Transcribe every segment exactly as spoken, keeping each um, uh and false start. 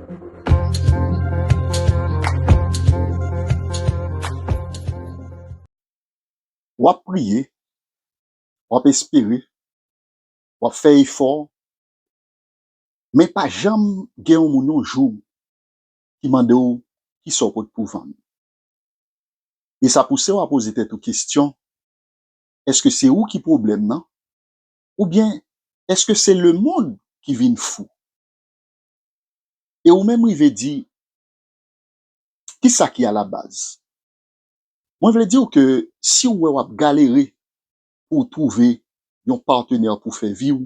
W ap priye, w ap espere, w ap fè efò, men pa janm gen yon moun yon jou ki mande w kisa w pot pou vann. E sa pouse w a poze tèt ou kesyon, èske se ou ki pwoblèm nan? Oubyen èske se lemonn ki vin fou? E ou menm rive di, kisa ki alabaz? Mwen vle di w ke si w wè w ap galere pou w twouve yon patnè pou fè vi w,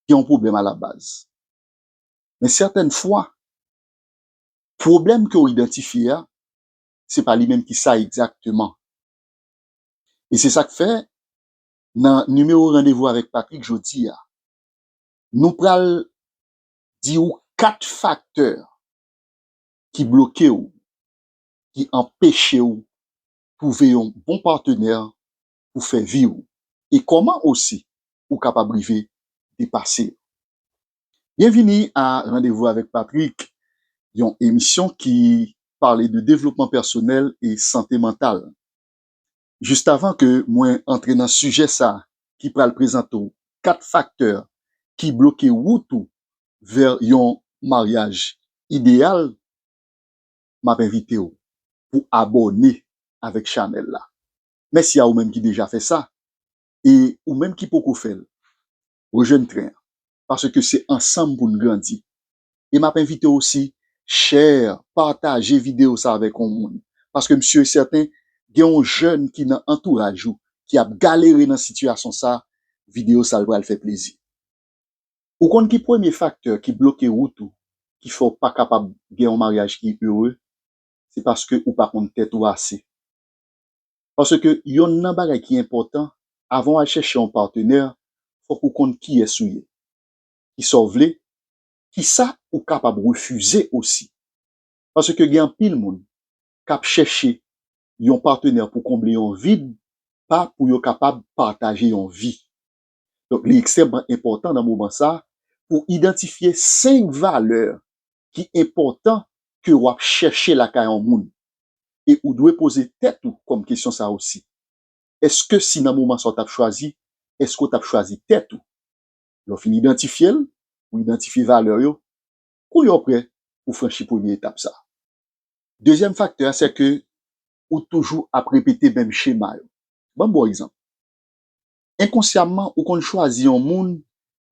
gen yon pwoblèm alabaz. Men sètèn fwa, pwoblèm ke w idantifye a, se pa li menm ki sa egzakteman. E se sa k fè, nan nimewo Randevou avèk Patrick jodi a, nou pral di w kat faktè ki bloke w, ki anpeche w twouve yon bon patnè pou fè vi w, e kòman osi ou kapab rive depase yo. Byenvini a Randevou avèk Patrick, yon emisyon ki pale de devlopman pèsonèl e sante mantal. Jis avan ke mwen antre nan sijè sa ki pral prezante w kat faktè ki bloke wout ou vè yon maryaj ideyal, m ap envite w pou abòne avèk chanèl la. Mèsi a ou menm ki deja fè sa. E ou menm ki poko fè l, rejwenn tren an. Paske se ansanm pou n grandi. E m ap envite w osi, share, pataje videyo sa avèk yon moun. Paske m si e sèten, gen yon jèn ki nan antouraj ou, ki ap galere nan sitiyasyon sa, videyo sa l pral fè plezi. Ou konn ki premye faktè ki bloke wout ou, ki fè w pa kapab gen yon maryaj ki ere? Se paske ou pa konn tèt ou ase. Paske yonn nan bagay ki enpòtan, avan w al chèche yon patnè, fòk ou konn kiyès ou ye, kisa w vle, kisa ou kapab refize osi. Paske gen anpil moun k ap chèche yon patnè pou konble yon vid, pa pou yo kapab pataje yon vi. Donk, li ekstrèmman enpòtan nan moman sa pou idantifye senk valè ki enpòtan ke w ap chèche lakay yon moun. E ou dwe poze tèt ou kòm kesyon sa osi. Èske si nan moman sa w t ap chwazi, èske w t ap chwazi tèt ou? Lè w fin idantifye l, ou idantifye valè yo, kounye a w prè pou franchi premye etap sa. Dezyèm faktè a, se ke ou toujou ap repete menm chema yo. Ban m ba w egzanp. Enkonsyamman, ou konn chwazi yon moun,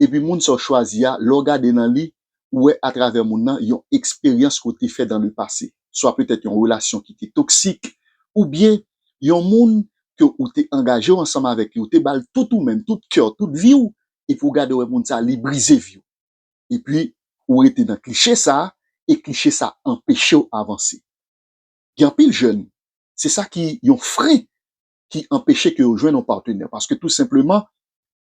epi moun sa w chwazi a, lè w gade nan li, ou wè atravè moun nan yon eksperyans ke w te fè dans le passé. Swa petèt yon relasyon ki te toksik, oubyen yon moun ke ou te angaje w ansanm avèk li, ou te ba l tout ou menm, tout kè w, tout vi w, epi w gade w wè moun sa a, li brize vi w. Epi, ou rete nan kliche sa a, e kliche sa a anpeche w avanse. Gen anpil jèn, se sa ki yon fren ki anpeche ke yo jwenn yon patnè. Paske tou senpleman,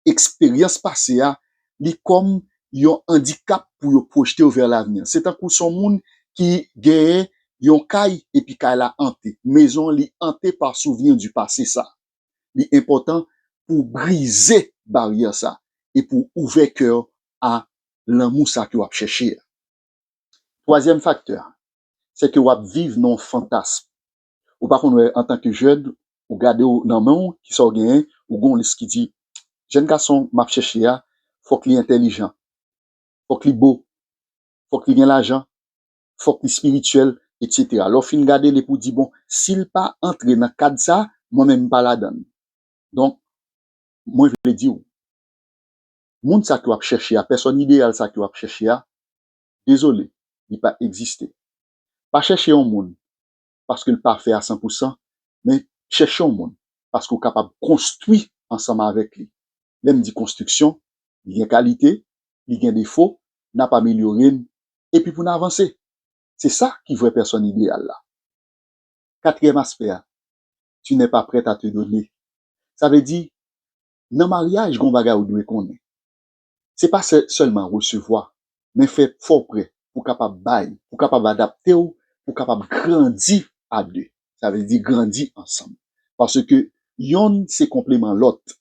eksperyans pase a, li kòm yon andikap pou yo pwojte yo vè lavni. Se tankou se yon moun ki genyen yon kay epi kay la ante. Mezon an, li ante pa souvni di pase sa. Li enpòtan pou w brize baryè sa e pou w ouvè kè w a lanmou sa ke w ap chèche a. Twazyèm faktè, se ke w ap viv nan yon fantasm. Ou pa konn wè antanke jèn, ou gade w nan men w, kisa w genyen, ou gen yon lis ki di, jèn gason m ap chèche a, fòk li entèlijan, fòk li bo, fòk li gen lajan, fòk li espirityèl, etsetera. Lè w fin gade l epi w di, bon, si l pa antre nan kad sa, mwen menm m pa ladan l. Donk, mwen vle di w, moun sa ke w ap chèche a, pèsòn ideyal sa ke w ap chèche a, dezole, li pa egziste. Pa chèche yon moun paske l pafè a san pou san, men chèche yon moun paske w kapab konstwi ansanm avèk li. Lè m di konstriksyon, li gen kalite, li gen defo, n ap amelyore n, epi pou n avanse. Se sa ki vrè pèsòn ideyal la. Katriyèm aspè a, tu n'es pas prêt à te donner. Sa vle di, nan maryaj, gen yon bagay ou dwe konnen. Se pa sè-, sèlman resevwa, men fè, fò w prè pou kapab bay, pou kapab adapte w, pou kapab grandi a de. Sa vle di grandi ansanm. Paske yonn se konpleman lòt.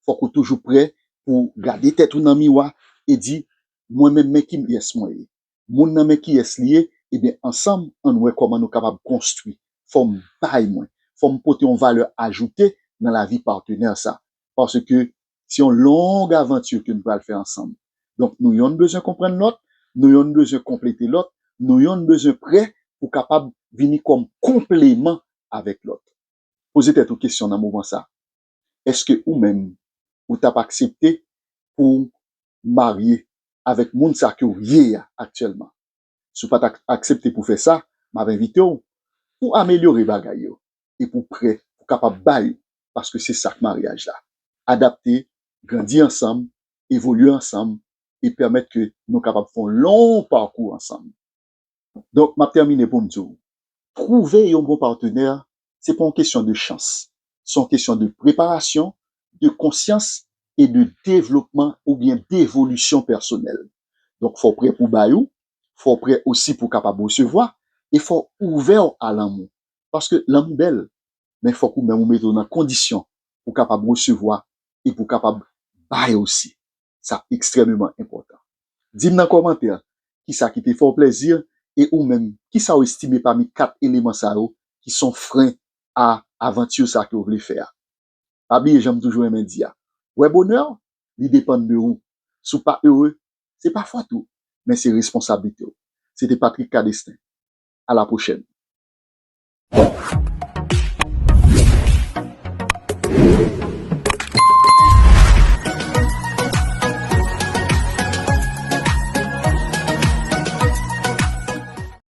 Fòk ou toujou prè pou gade tèt ou nan miwa e di, mwen menm men kiyès mwen ye. Moun nan men kiyès li ye, ebyen ansanm, ann wè kòman nou kapab konstwi. Fò m bay mwen, fò m pote yon valè ajoute nan lavi patnè sa. Paske se yon long avanti ke nou pral fè ansanm. Donk, nou yonn bezwen konprann lòt, nou yonn bezwen konplete lòt, nou yonn bezwen prè pou kapab vini kòm konpleman avèk lòt. Poze tèt ou kesyon nan moman sa. Èske ou menm, ou t ap aksepte pou w marye avèk moun sa ke w ye a aktyèlman? Si w pa t ak- aksepte pou fè sa, m ap envite w pou amelyore bagay yo e pou prè pou kapab bay, paske se sa k maryaj la. Adapte, grandi ansanm, evolye ansanm e pèmèt ke nou kapab fè yon long pakou ansanm. Donk, m ap tèmine pou m di w, twouve yon bon patnè, se pa yon kesyon de chans. Se yon kesyon de preparasyon, de konsyans e de devlopman oubyen devolisyon pèsonèl. Donk, fò w prè pou bay ou, fò w prè osi pou w kapab resevwa, e fò w ouvè w a lanmou. Paske lanmou bèl, men fòk ou menm ou mete w nan kondisyon pou w kapab resevwa e pou w kapab bay osi. Sa ekstrèmeman enpòtan. Di m nan kòmantè, kisa ki te fè w plèzi, e ou menm, kisa w estime pami kat eleman sa yo ki se yon fren a avanti sa ke w vle fè a? Pa bliye jan m toujou renmen di a. Wè bonè, li depann de ou. Si w pa ere, se pa fòt ou, men se responsablite w. Se te Patrick Cadestin. A la pwochèn.